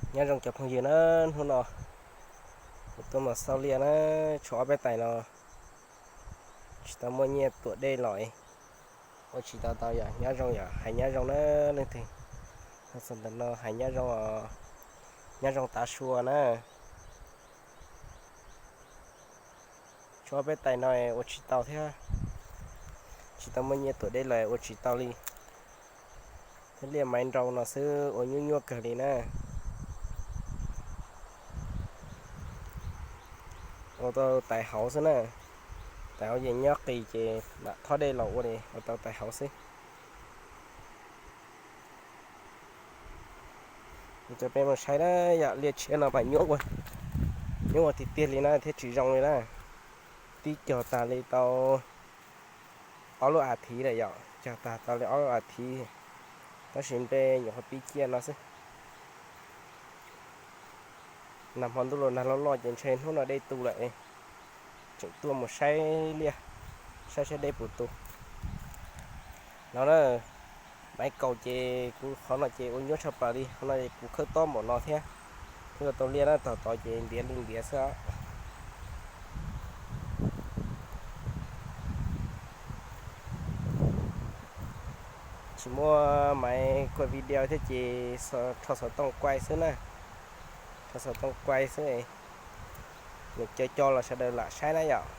Nyob zoo cov phooj ywg na, hnub no kuv tuaj mus xauj liaj na, tshuav ob peb tais no tsis tau muaj nyiaj tuam dej los, ua tsis tau tau yom. Nyob zoo yom, hais nyob zoo na leej twg. Txog ntawm no hais nyob zoo, nyob zoo tav su na. Tshuav ob peb tais no ua tsis tau thiab, tsis tau muaj nyiaj tuam dej los ua tsis tau li. Thiab liaj maiv nrau no xwb ua nyuaj nyuaj kawg li na. Ua tau tais hauv xwb na, tais hauv ces nyob qis ces mam thob dej los ua li, ua tau tais hauv xwb. Ces peb mus saib na yom, liaj tshiab no mas nyuaj ua, nyuaj ua tiag tiag li na thiab tsis zoo li na. Tib cog tag li tau ob lub as thiv lawm yom, cog tag tau li ob lub as thiv, tab sis npe nyuam qhuav pib ciaj no xwb. Nag hmo ntuj los nag loj loj ces ntshe hnub no dej tu lawm, tseem tuaj mus saib liaj, saib saib dej puas tu. No na, maiv kaus ces kuv qhov no ces ua nyuaj tshaj plaws li, qhov no kuv khawb tob npaum no thiab, thiab ua tau liaj na, tog tod ces ntiav li ntiav xwb. Tsis muaj maiv kuaj video thiab ces rho xov tooj kuaj xwb na, rho xov tooj kuaj xwb, nws co co los sawv daws lam saib na yom.